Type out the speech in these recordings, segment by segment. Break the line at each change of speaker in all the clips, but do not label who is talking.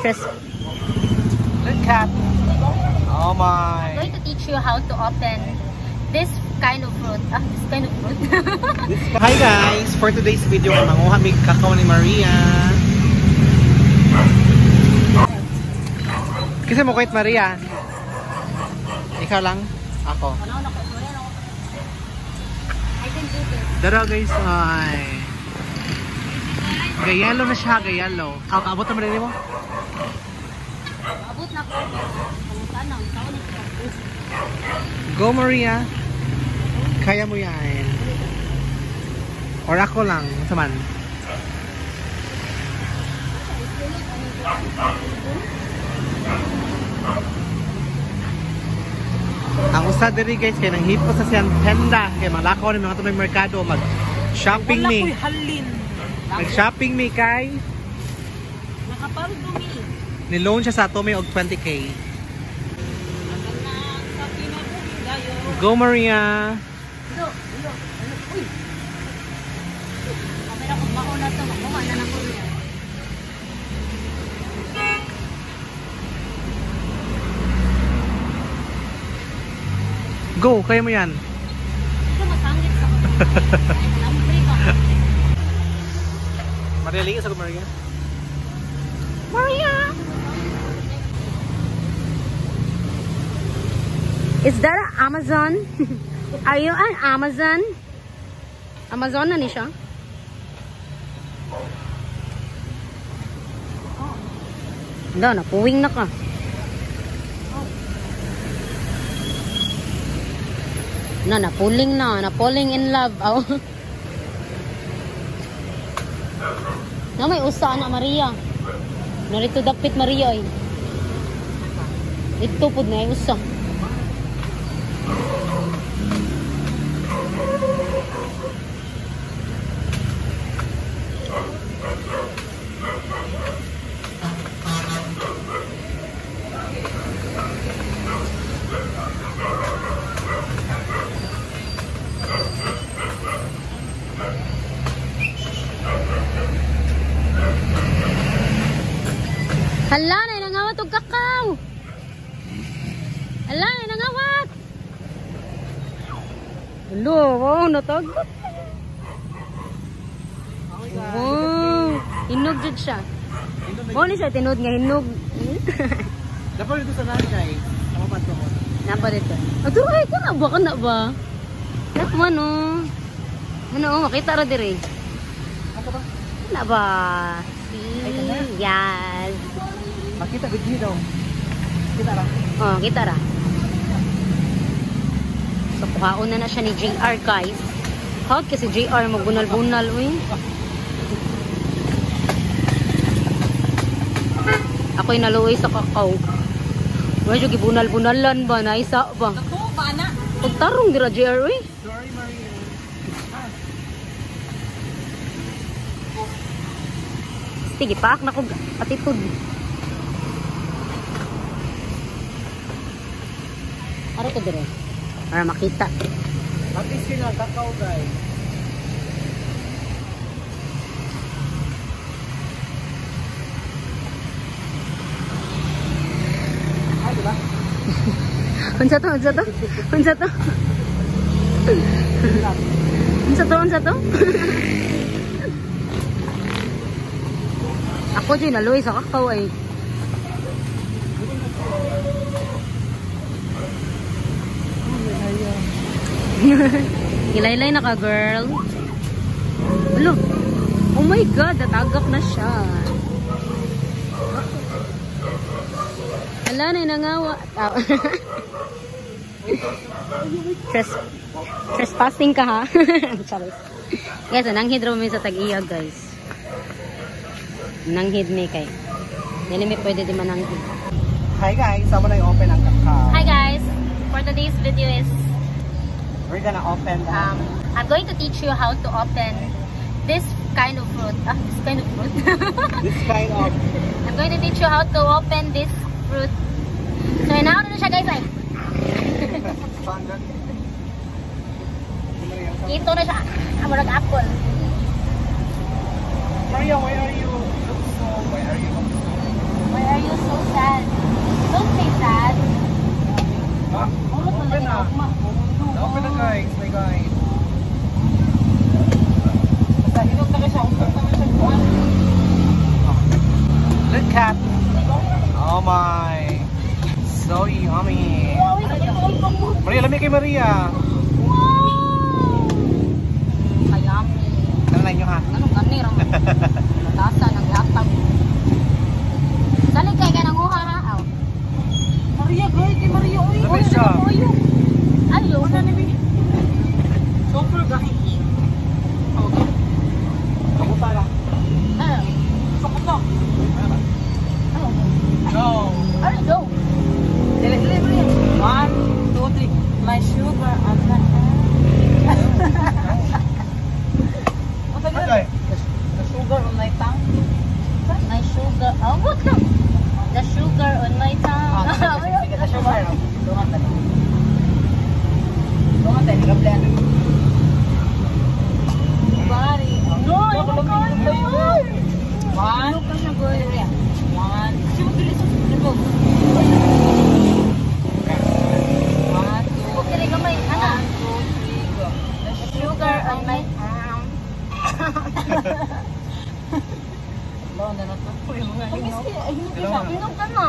Tres
Look cat. Oh
I'm
my.
going to teach you how to open this kind of fruit. Ah, this kind of fruit.
Hi guys! For today's video, ay manguha mig kakao ni Maria. Kasi mo kahit Maria. Ikaw lang? Ako.
I can do this.
Dara guys, ay. Gayelo na siya, gayelo. Ako, kaabot naman rin mo?
Abot na ko. Kung saan ang taon na siya.
Go Maria! Kaya mo yan. Or ako lang, saman. Ang usa diri guys kay nang hipo sa siyang tenda kay malakaw ni mga tumay merkado mag shopping
Wala
mi.
ko'y halin.
Mag shopping mi kay
Nakapardo mi.
ni loan siya sa ato may og 20K.
Sa kinabuhi dayo.
Go Maria.
Do, do. Ano? Uy. Kamera kung mauna to, makuha na na ko niya.
Go, kaya mo yan.
Ito masangit sa ko. Ay, lambre ba?
Maria, lingi sa ko Maria.
Maria! Is that an Amazon? Are you an Amazon? Amazon na ni siya? Hindi, napuwing na ka. Na, napuling na. Napuling in love. Oh. Na may usa na Maria. Narito dapit Maria ay. Ito pud na ay usa. Hala, na nangawat og kakao. Hala, na nangawat. Hello, wow, natagot. Wow, hinog jud siya. Mo ni siya tinud nga hinog.
Dapat dito sa nan guys. Tama pa to.
Napa dito. Ato ay kana ba kana ba? That one oh. Ano oh, makita ra dire.
Ano ba?
Kana ba? See? Yes.
Makita gud ni daw. Kita ra.
Oh, kita ra. So, kuhaon na na siya ni JR, guys. Hot kasi JR, magbunal-bunal, uy. Ako'y naluoy sa kakao. Medyo gibunal-bunalan ba? Naisa ba?
Naku, ba na?
Pagtarong dira, JR, uy.
Sorry Maria.
Sige, paak na ko attitude. Ara ko dire. Para makita.
At least yun ang kakao guys. Ay, diba?
Unsa to? Unsa to? Unsa to? Unsa to? Unsa to? Ako dyan, naluoy sa kakao ay. Ilaylay na ka, girl. Alo. Oh my God, natagak na siya. Ala, na nangawa. Trespassing ka, ha? Charis. Guys, nanghid raw mi sa tag-iya, guys. Nanghid mi kay. Dili mi pwede di mananghid.
Hi guys, sama na i-open ang kakao.
Hi guys! For today's video is
we're gonna open the
I'm going to teach you how to open this kind of fruit. Ah, this kind of fruit.
This kind of
I'm going to teach you how to open this fruit. So now na siya guys ay. Ito na siya. Murag apple.
Maria, why are you look so, why are you look so?
Why are you so sad? Don't say sad.
Ah, open na. Open na, guys, my guys.
Basta hinog na siya. Usok naman siya kuan.
Look at. Oh my. So yummy. Maria, lami kay Maria.
Wow! Kayami.
Ano na inyo ha?
Anong gani ra mo? Tasa nang latag. Salig kay ka nang uha ha. Aw.
Maria, girl, kay Maria oy.
Lami siya.
Ayo.
Wala ni bi. Super gahi. Okay.
Kamusta na?
Ah.
Sakot na.
Ayo.
Go.
Ano go?
Dili, dili, Maria. One, two, three. My sugar on the
Okay.
The sugar on my tongue.
My sugar. Oh, what the? The sugar on my tongue.
Ah, sige, the sugar. Dungan tayo. Dungan tayo, nagablan. Bari.
No, yung kain.
One, one, two, three, go. One, two,
Okay, gamay. Ana.
one, two, three, go.
The sugar on my tongue.
Baon na na to.
Ay,
Ay, hinog siya.
Hinog ka na.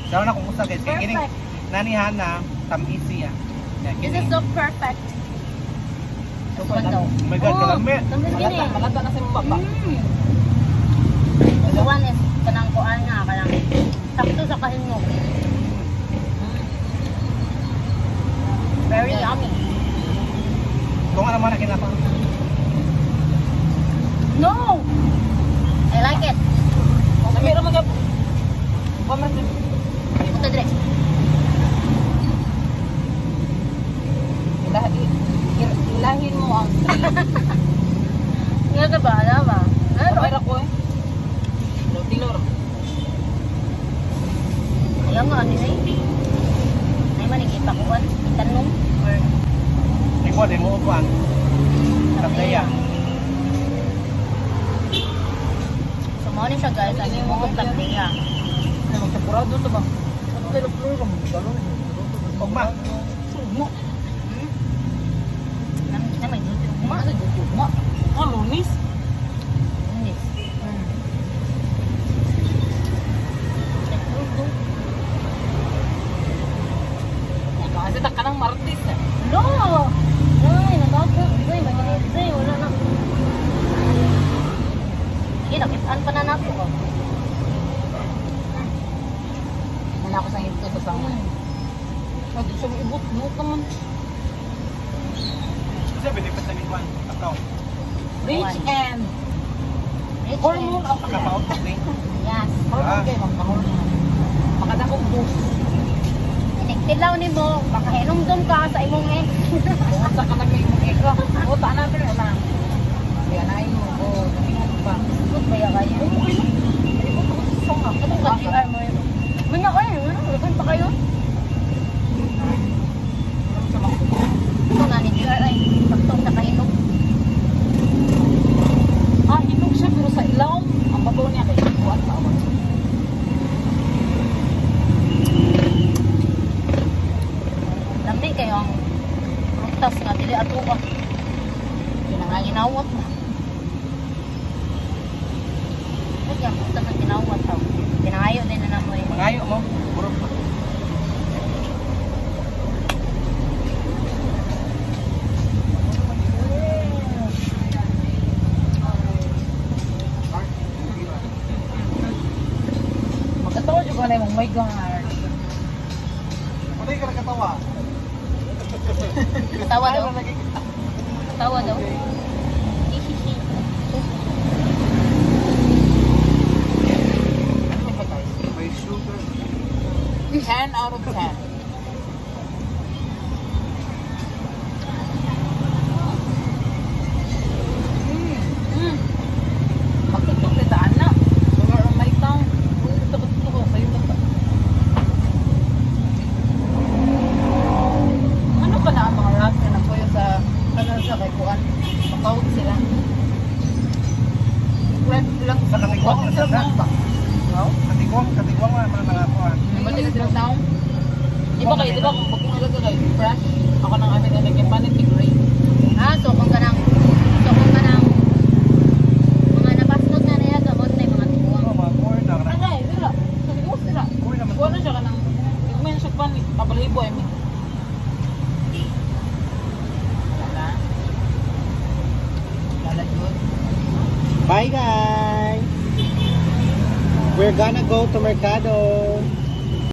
Daw na kung usa, guys. Kay kining
Perfect.
nani Hana, tamisi ah. Yeah,
This
kini.
is so perfect.
Super
One daw.
Oh my God, kalami.
Tamis gini.
Malata, malata na sa imong baba.
The one is kanang kuan nga kanang sakto sa kahinog. Very yummy.
Kung ano man na kinapa.
No! I like it.
Sabi ra magap. Pamer.
Punta dire.
Ilahin, ilahin mo ang tree.
Nga ka ba? Ala ba? Ano?
Kamera ko eh. Tilor.
Ayaw nga, ano eh. Ay man, ipakuan, itanong, or
Ikaw, di mo upuan. Tablaya.
So, mao ni siya, guys, ang imong tablaya.
Ano magtapurado to ba? Ano kayo floor ka mo?
Ugma.
Ugma.
Na, na may duty ugma.
Ano dito ugma? Ah, Lunes.
Lunes.
Kasi ta kanang Martes eh.
No! Ay, nagako. Ay, maginit. Ay, wala na. Sige, nakitaan pa na nato. Oh.
Wala ko sa ito sa sama. Ay, di siya maibot. Buot naman.
Kasi benefit na min account.
Rich and
Rich
hormone
and-
of
Pagka-output ni.
Yes.
Hormone kayo, magka-hormone. Makadakong boost.
Iniktilaw ni mo, baka hinumdum ka sa imong eh.
Kung sa ka nag imong ego. O, taan natin na. Kaya na mo. O, namingan pa.
Good ba ya kayo? Katong ka GR mo yun. Muna kayo, muna. Lagan pa kayo. Ito na ni GR ay saktong nakahinog.
Ah, hinog siya pero sa ilaw. Ang babaw niya kay kuan pa awan.
Lami kayo ang prutas nga dili ato ka. Kinangaginawat mo. Kaya ang prutas ang kinawat tao. Kinangayo din na namo eh.
Mangayo mo. Puro.
Magkatawa jud ko na imong my God.
Wala ka nakatawa.
Tawa daw. Tawa daw. Hihihi.
Ano ba, guys?
May sugar.
10 out of 10. Magtutok ni taan na. Sugar on my tongue. Uy, tutok ko sa'yo na to. Ano ka na ang mga rats na nakuya sa ano sa kay kuan? Makawag sila. Red lang.
Sa katigwang na
Sila
sa.
ba?
Katigwang, katigwang na mga mga kuan.
Mati na silang taong. Di ba kayo, di ba kung pag kung kayo, fresh, ako nang amin na naging ni gray.
Ah, so kung kanang mga nabastot na niya gamot na yung mga tiguang.
Oh, mga corn na.
Ano eh, sila. Sabi ko sila.
Corn naman.
Kuha na siya ka ng, hindi siya pan, pabalibo eh. Wala. Wala yun.
Bye, guys. We're gonna go to Mercado.